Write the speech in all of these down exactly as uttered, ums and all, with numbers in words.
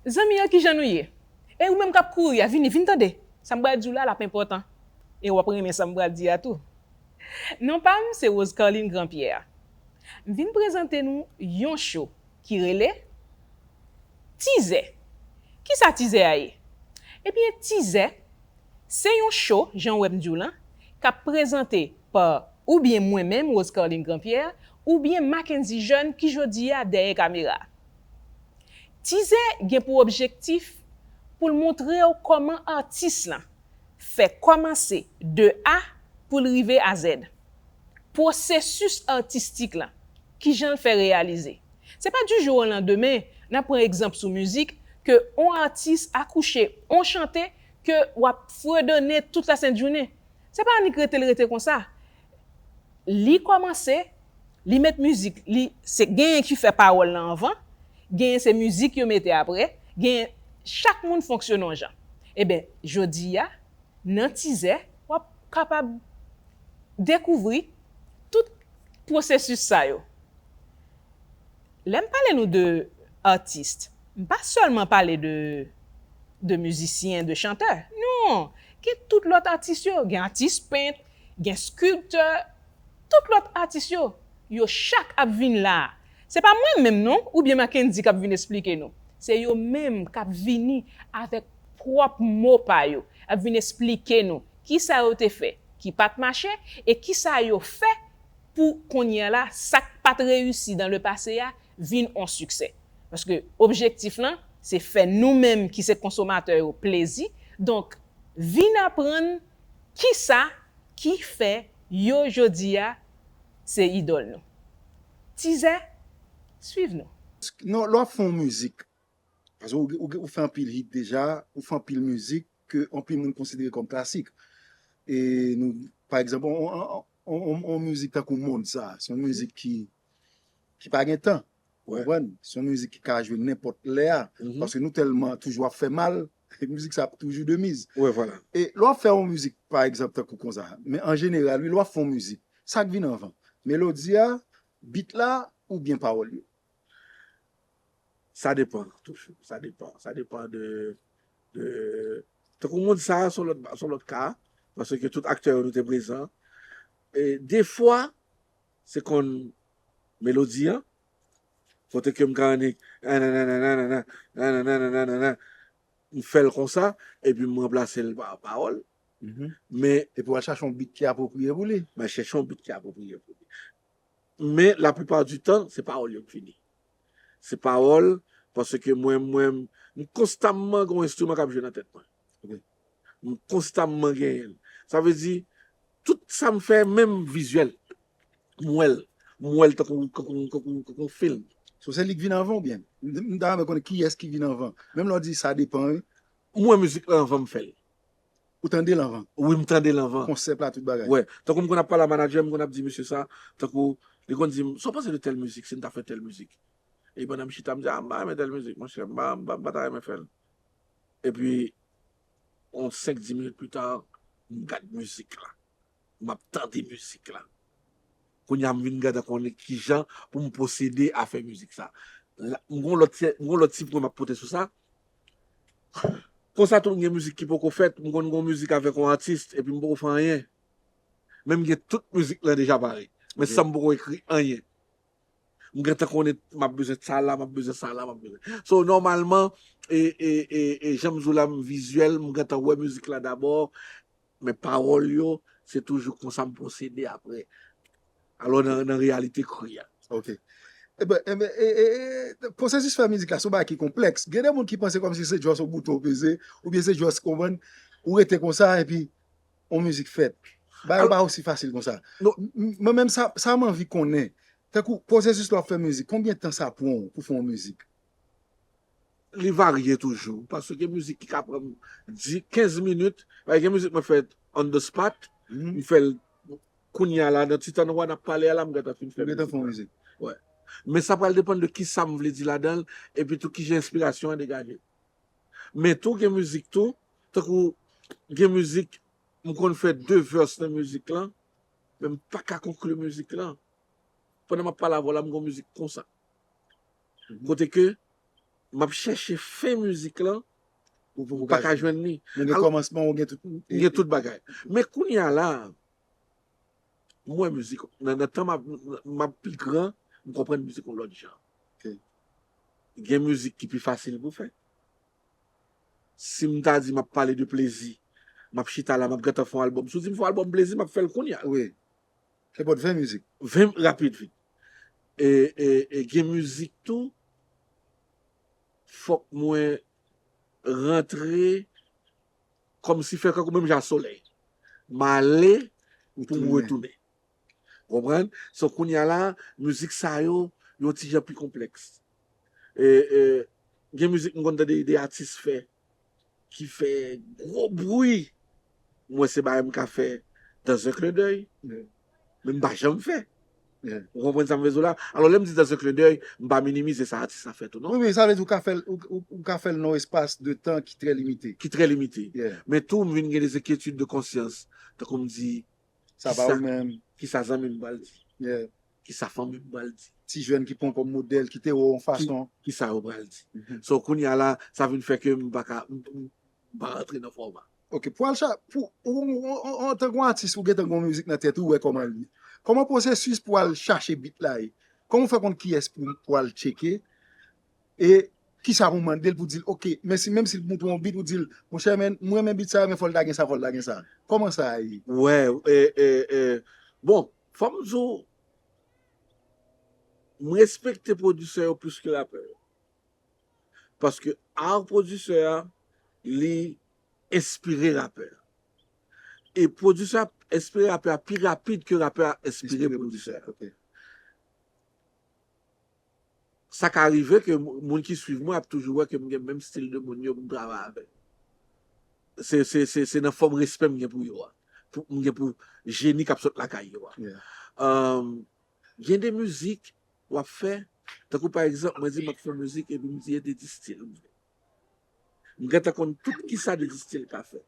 Zanmi yo, kijan nou ye? E ou menm k ap kouri a, vini, vin tande. Sa m pral di w la, l ap enpòtan. E w ap renmen sa m pral di a tou. Non pa m, se Rose Carline Grandpierre. M vin prezante nou yon cho ki rele Tizè. Kisa Tizè a ye? Ebyen, Tizè, se yon cho, jan w wè m di w lan, k ap prezante pa oubyen mwen menm, Rose Carline Grandpierre, oubyen Mackenzie Jeune ki jodi a dèyè kamera. Tizè gen pou objektif pou l montre w kòman atis lan fè kòmanse de A pou l rive a Z. Pwosesis atistik lan, kijan l fè reyalize. Se pa du jour au lendemain, n ap pran egzanp sou mizik, ke on atis akouche on chante ke w ap fredone tout la sent jounen. Se pa annik rete l rete konsa. Li kòmanse, li met mizik, li se genyen ki fè pawòl lan anvan, genyen se mizik yo mete apre, genyen chak moun fonksyone yon jan. Eben, jodi a, nan Tizè, w ap kapab dekouvri tout pwosesis sa yo. Lè m pale nou de atis, m pa sèlman pale de, de mizisyen, de chantè. Non! Gen tout lòt atis yo. Gen atis pent, gen skilptè, tout lòt atis yo. Yo chak ap vin la a. Se pa mwen menm non, oubyen Mackendy k ap vin esplike nou. Se yo menm k ap vini avèk pwòp mo pa yo, ap vin esplike nou kisa yo te fè ki pa t mache e kisa yo fè pou kounye a la, sa k pa t reyisi dan le pase a, vin on siksè. Paske objektif lan, se fè nou menm ki se konsomatè yo plezi. Donk, vin aprann kisa ki fè yo jodi a se idòl nou. Tizè, swiv nou. Non, lè w ap fè yon mizik, paske ou, ou, ou fè anpil hit deja, ou fè anpil mizik ke anpil moun konsidere kòm klasik. E nou, pa egzanp, on, on, on, on, on mizik tankou Mond sa, se yon mizik ki, ki pa gen tan. Ou konprann? Se yon mizik ki ka jwe nenpòt lè a. Paske nou tèlman toujou ap fè mal, mizik sa ap toujou de miz. Wè, vwala. E lè w ap fè yon mizik, pa egzanp, tankou konsa, men an jeneral, wi, lè w ap fè yon mizik, sa k vin anvan? Melodi a, bit la, oubyen pawòl yo? Sa depann, toujou. Sa depann. Sa depann de, de, tankou Mond sa, se yon lòt, se yon lòt ka, paske tout aktè yo nou te prezan. E defwa, se konn melodi an, kote ke m ka annik, nananana, nananana, m fè l konsa, epi m ranplase l pa pawòl. Men, Epi w al chache yon bit ki apwopriye pou li. M al chèche yon bit ki apwopriye pou li. Men, laplipa di tan, se pawòl yo k fini. Se pawòl, paske mwen, mwen, m konstamman gen yon enstriman k ap jwe nan tèt mwen. M konstamman genyen l. Sa vle di, tout sa m fè, menm vizyèl, m wè l. M wè l tankou, tankou, tankou, tankou yon fim. So se li k vin anvan oubyen? M ta renmen konnen kiyès ki vin anvan. Menm lè w di sa depann, wi. M wè mizik lan anvan m fè l. Ou tande l anvan? Wi, m tande l anvan. Konsèp la, tout bagay. Wè. Tankou m konn ap pale a manager m, m konn ap di mesye sa, tankou, li konn di m, sa w panse de tèl mizik, si n ta fè tèl mizik? Epi pandan m chita, m di, a, m pa renmen tèl mizik, monchè, m pa, m pa, m pa ta renmen fè l. Epi, yon senk, dis minit pita, m gad mizik la. M ap tande mizik la. Kounye a, m vin gentan konnen kijan pou m pwosede a fè mizik sa. M gen yon lòt, m gen yon lòt ti pwen m ap pote sou sa. Konsa tou, m gen mizik ki poko fèt, m konn gen yon mizik avèk yon atis, epi m poko fè anyen. Men m gen tout mizik lan deja pare. Men san m poko ekri anyen. M gentan konnen m ap bezwen sa la, m ap bezwen sa la, m ap bezwen. So, nòmalman, e, e, e, e, jan m di w la, m vizyèl, m gentan wè mizik la dabò, men pawòl yo, se toujou konsa m pwosede apre. Alò, nan, nan reyalite kri a. Ok. Eben, eben, e, e, e, pwosesis fè mizik la, se yon bagay ki konplèks. Gen de moun ki panse kòmsi se just yon bouton w peze, oubyen se just, konprann, ou rete konsa, epi yon mizik fèt. Bagay pa osi fasil konsa. Mwen menm, sa, sa m anvi konnen, tankou pwosesis lè w ap fè mizik, konbyen tan sa pran w pou fè yon mizik? Li varye toujou, paske gen mizik ki ka pran m di, kenz minit, gen mizik mwen fè on the spot, m fè l kounye a la, nan ti tan nou wè n ap pale a la, m gentan fin fè mizik. Wè. Men sa pral depann de kisa m vle di ladan l, epi tou kijan enspirasyon an degaje. Men tou gen mizik tou, tankou gen mizik, m konn fè de verse nan mizik lan, men m pa ka konkli mizik lan. Pandan m ap pale avè w la, m gen yon mizik konsa. Kote ke m ap chèche fen mizik lan, m pa ka jwenn li. Men gen kòmansman, ou gen tout. M gen tout bagay. Men kounye a la, m wè mizik, nan, nan tan m ap, m ap pi gran, m konprann mizik yon lòt jan. Gen mizik ki pi fasil pou fè. Si m ta di m ap pale de plezi, m ap chita la, m ap gentan fè yon albòm. Si w di m fè yon albòm plezi, m ap fè l kounye a. Wi. Nenpòt ven mizik. Ven rapid, vit. E, e, e gen mizik tou, fòk mwen rantre kòmsi fè kankou menm jan solèy. M ale pou m retounen. Konprann? So, kounye a la, mizik sa yo, yo ti jan pi konplèks. E, e, gen mizik m konn tande de atis fè, ki fè gwo bri. Mwen, se bagay m ka fè dans un clin d'œil. Men m pa janm fè. Ou konprann sa m vle di w la? Alò, lè m di dans un clin d'œil, m pa minimize sa atis la fè tou, non. Wi, wi, sa vle di ou ka fè l, ou, ou, ou ka fè l nan yon espas de tan ki trè limite. Ki trè limite. Men tou, m vin gen de enkyetid de konsyans. Tankou m di, sa pa ou menm. Kisa zanmi m pral di? Kisa fanmi m pral di? Ti jèn ki pran kòm modèl, ki te wè w yon fason. Kisa yo pral di? So, kounye a la, sa vin fè ke m pa ka, m, m, m pa rantre nan fòma. Ok, pou al cha-, pou, ou, ou, ou, antanke yon atis, ou gentan gen yon mizik nan tèt ou, ou wè kòman l ye. Kòman pwosesis pou al chache bit la ye? Kòman w fè konn kiyès pou, pou al tcheke? E kisa pou mande l pou di l, ok, men si, menm si l montre yon bit, ou di l, monchè, men, m renmen bit sa, men fò l ta gen sa, fò l ta gen sa. Kòman sa ye? Wè, e, e, e, bon, fò m di w, m respekte pwodisè yo plis ke rapè yo. Paske art pwodisè a, li enspire rapè a. E pwodisè a enspire rapè a pi rapid ke rapè a enspire pwodisè a. Sa ka rive ke moun ki swiv mwen ap toujou wè ke m gen menm stil de moun yo pou m travay avèk. Se, se, se, se nan fòm respè m gen pou yo a. Pou, m gen pou jeni k ap sot lakay yo a. Gen de mizik w ap fè, tankou pa egzanp, mwen di m ap fè mizik epi m di e de di stil m vle. M gentan konn tout kisa de di stil ka fè.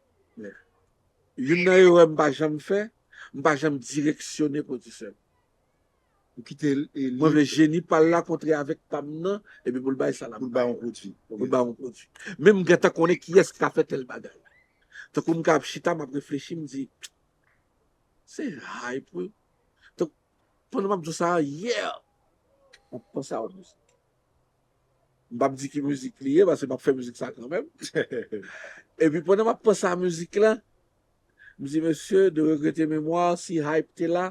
Youn nan erè m pa janm fè, m pa janm direksyone pwodisè m. Ou kite l, e, mwen vle jeni pa l la kontre avèk pa m nan, epi pou l bay sa l ap bay. Pou l bay yon pwodui. Pou l bay yon pwodui. Men m gentan konnen kiyès ki ka fè tèl bagay. Tankou m ka ap chita, m ap reflechi, m di, se hype, wi. Tank-, pandan m ap di w sa, yeah! M ap panse a yon mizik. M p ap di ki mizik li ye, paske m ap fè mizik sa kanmenm. Epi pandan m ap panse a mizik la, m di, mesye, de regrete memwa, si hype te la,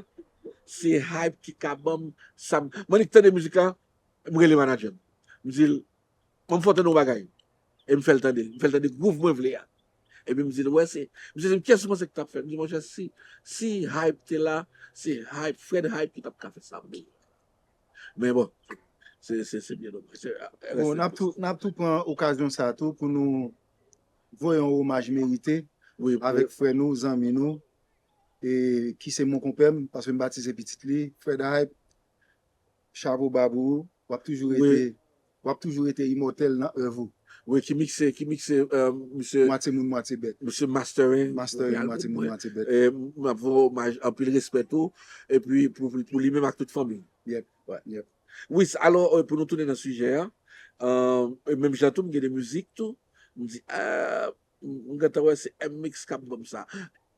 se hype ki ka ban m sa m, m annik tande mizik la, m rele manadjè m. M di l, ban m fè w tande yon bagay. E m fè l tande. M fè l tande gwouv mwen vle a. Epi m di l, wè, se, m di l, kiyès ou panse ki t ap fè? M di, monchè, si, si hype te la, se hype, Fred Hype ki t ap ka fè sa. Men bon, se, se, se byen domaj. Bon, n ap tou, n ap tou pran okazyon sa tou pou nou voye yon omaj merite avèk frè nou, zanmi nou, e ki se mon konpè m, paske m batize pitit li, Fred Hype, chapo ba pou ou, w ap toujou rete, w ap toujou rete imòtèl nan èv ou. Wi, ki mikse, ki mikse, euh, misye. Mwatye moun, mwatye bèt. Misye mastering. Mastering, mwatye moun, mwatye bèt. E, m ap voye omaj, anpil respè tou. Epi pou, pou, pou li menm ak tout fanmi. Yep, yep. Wi, alò, euh, pou nou tounen nan sijè a, euh, e menm jan tou, m gen de mizik tou. M di, ah, m, m gentan wè se M-Mix k ap ban m sa.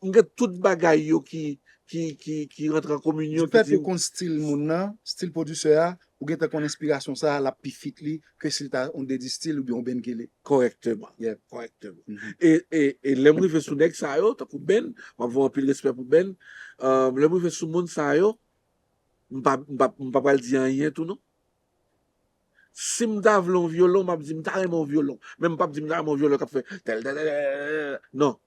M gen tout bagay yo ki, ki, ki, ki rantre an kominyon. Difèt ou konn stil moun nan, stil pwodisè a, ou gentan konn enspirasyon sa a, l ap pi fit li ke si l ta yon Daddy Style oubyen yon Ben Kele. Kòrèkteman. Kòrèkteman. E, e, e lè m rive sou nèg sa yo, tankou Ben, m ap voye anpil respè pou Ben. Euh, lè m rive sou moun sa yo, m pa, m pa, m pa pral di anyen tou non. Si m ta vle yon vyolon, m ap di m ta renmen yon vyolon. Men m p ap di m ta renmen yon vyolon k ap fè tèl, tèl, tèl, tèl, tèl. Non.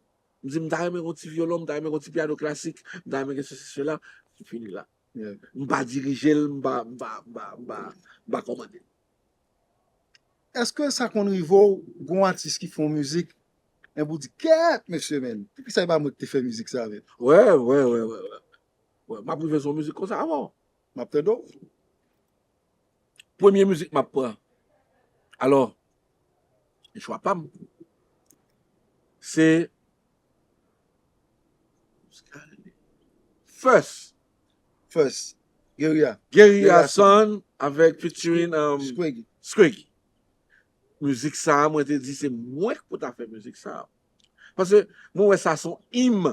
M di m ta renmen yon ti vyolon, m ta renmen yon ti pyano klasik, m ta renmen gen sesi, sela. Se fini la. M pa dirije l, m pa, m pa, m pa, m pa, m pa kòmande l. Èske sa konn rive w, gon atis ki fè yon mizik, enben ou di, kèt, mesye, men, poukisa se pa mwen ki te fè mizik sa, men? Wè, wè, wè, wè, wè. Wè, m ap rive sou yon mizik konsa avan. M ap tande w. Premye mizik m ap pran. Alò, e chwa pa m. Se First. First. Guerilla. Guerilla Sound avèk featuring, um, Squiggy. Squiggy. mizik sa a, mwen te di se mwen k pou ta fè mizik sa a. Paske mwen wè sa se yon im.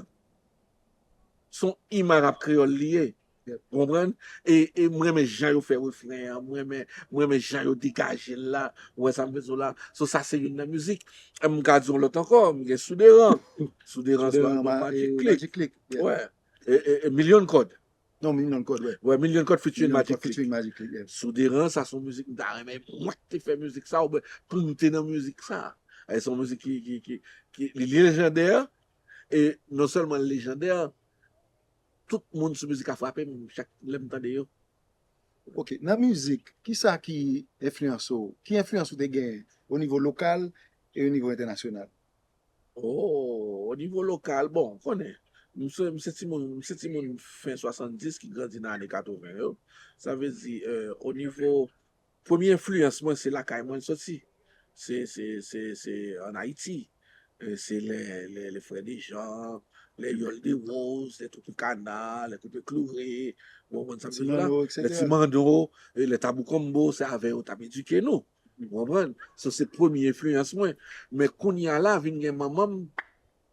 Se yon im a rap kreyòl li ye. Ou konprann? E, e mwen renmen jan yo fè refren an, mwen renmen, mwen renmen jan yo degaje l la. Ou wè sa m vle di w la? So, sa se youn nan mizik. M ka di yon lòt ankò, m gen Souderan. Souderan se yon albòm Magic Click. Wè. E, e, e Milyon Kòd. Non, Milyon Kòd, wè. Wè, Milyon Kòd featuring Magic Click. Featuring Magic Click, yeah. Souderan, sa se yon mizik m ta renmen mwen te fè mizik sa, oubyen pou m te nan mizik sa. E se yon mizik ki, ki, ki, ki li lejandè, e non sèlman l lejandè, tout moun sou mizik la frape m chak lè m tande yo. Ok, nan mizik, kisa ki enfliyans ou? Ki enfliyans ou te genyen o nivo lokal e o nivo entènasyonal? Oh, o nivo lokal, bon, konnen, m se, m se timoun, m se timoun fen swasanndis ki grandi nan ane katreven yo. Sa vle di, euh, o nivo, premye enfliyans mwen se lakay mwen soti. Se, se, se, se an Ayiti. Euh, se lè, lè, lè Frè Dejan, lè Yòl de Woz, lè Tropicana, lè Koupe Kloure, ou konprann sa m di w la? Lè Ti Mando, euh, lè Tabou Combo, se avè yo t ap edike nou. Ou konprann? So, se premye enfliyans mwen. Men kounye a la, vin gen manman m,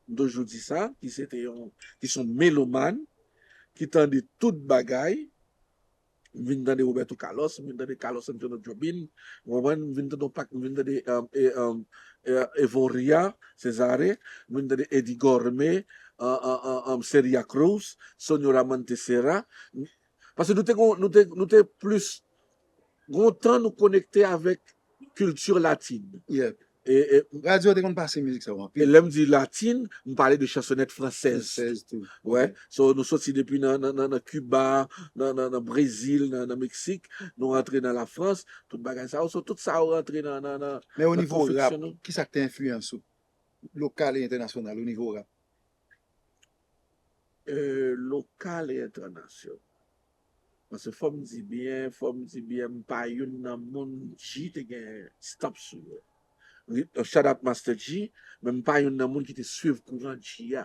m toujou di sa, ki se te yon, ki se yon melomàn, ki tande tout bagay. M vin tande Roberto Carlos, m vin tande Carlos Santana Jobim, ou konprann? M vin tande yon pak, m vin tande um, e, um, e, Evoria Cesare, m vin tande Eddie Gormé, um, um, um, um, Celia Cruz, Sonio Ramón Teixeira. Paske nou te, nou te, nou te plis, gon tan nou konekte avèk kilti latin. Yeah. E, e, radyo te konn pase mizik sa yo anpil. E lè m di latin, m pale de chansonèt fransèz. Fransèz tou. Wè. So, nou soti depi nan, nan, nan, nan Kiba, nan, nan, nan Brezil, nan, nan Meksik, nou rantre nan Lafrans, tout bagay sa yo. So, tout sa yo rantre nan, nan, nan, Men o nivo rap, kisa k te enfliyans ou? Lokal e entènasyonal, o nivo rap. Euh, lokal e entènasyonal. Paske fò m di byen, fò m di byen, m pa youn nan moun G te gen stamp sou yo. Shout out Master G, men m pa youn nan moun ki te swiv kouran G a.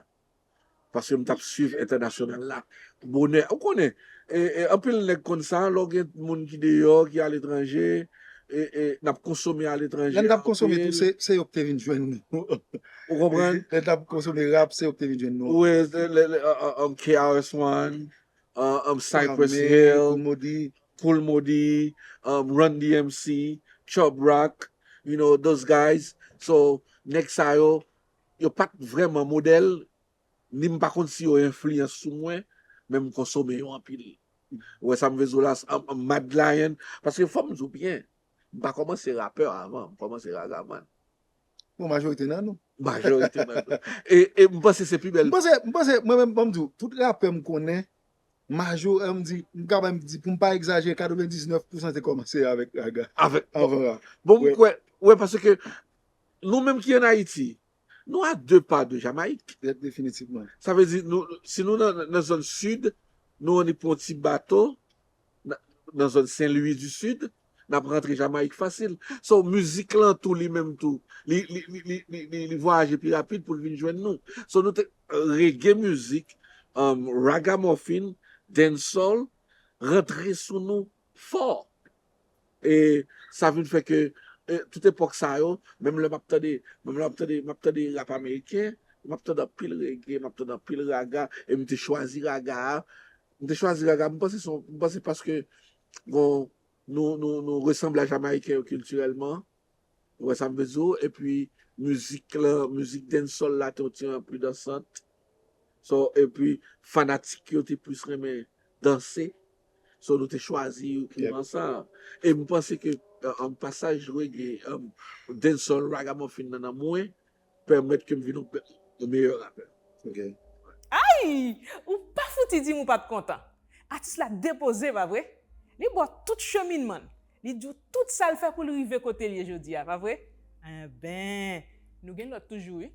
Paske m t ap swiv entènasyonal la. Bonè, ou konnen, e, e, anpil nèg konn sa, lè w gen moun ki deyò, ki aletranje, e, e, n ap konsome aletranje. Lè n t ap konsome tou, se, se yo k te vin jwenn nou. Ou konprann? Lè n t ap konsome rap, se yo k te vin jwenn nou. Wi, K R S One, Cypress Hill, Kool Moody, Run D M C, Chubb Rock, you know, those guys. So, nèg sa yo, yo pa t vrèman modèl, ni m pa konn si yo enfliyans sou mwen, men m konsome yo anpil. Ou wè sa m vle di w la, Mad Lion, paske fò m di w byen, m pa kòmanse rapè avan, m kòmanse ragaman. Bon, majorite nan nou. Majorite nan nou. E, e m panse se pi bèl. M panse, m panse, mwen menm, ban m di w, tout rapè m konnen, majorite, m di, m kapab di, pou m pa egzajere, katrevendiznèf pousan te kòmanse avèk raga. Avèk. Avan rap. Bon, m kwè, wè, paske nou menm ki ann Ayiti, nou a de pa de Jamayik. Definitivman. Sa vle di, nou, si nou nan, nan zòn sid, nou annik pran yon ti bato, nan, nan zòn Sen Lwi di Sid, n ap rantre Jamayik fasil. So, mizik lan tou, li menm tou, li, li, li, li, li, li, li vwayaje pi rapid pou l vin jwenn nou. So, nou te, reggae mizik, um, ragamuffin, dancehall, rantre sou nou fò. E sa vin fè ke, e, tout epòk sa yo, menm lè m ap tande, menm lè m ap tande, m ap tande rap ameriken, m ap tande anpil reggae, m ap tande anpil raga, e m te chwazi raga a. M te chwazi raga, m panse se yon, m panse paske, bon, nou, nou, nou resanble a Jamayiken yo kiltirèlman. Ou wè sa m vle di w? Epi mizik lan, mizik dancehall la te yon ti jan pli dansant. So, epi fanatik yo te plis renmen danse. So, nou te chwazi kouran sa. E m panse ke, euh, euh, pasaj reggae, euh, dancehall, ragamuffin nan nan mwen pèmèt ke m vin yon, yon meyè rapè. Ay! Ou pa fouti di m ou pa t kontan. Atis la depoze, pa vre? Li ba w tout cheminman l. Li di w tout sa l fè pou l rive kote l ye jodi a, pa vre? Enben, nou gen lòt toujou, wi.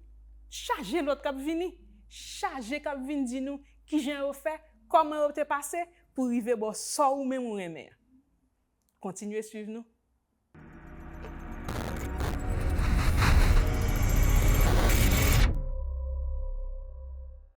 Chaje lòt k ap vini. Chaje k ap vin di nou kijan yo fè, kòman yo te pase pou rive ba w sa w menm ou renmen an. Kontinye swiv nou.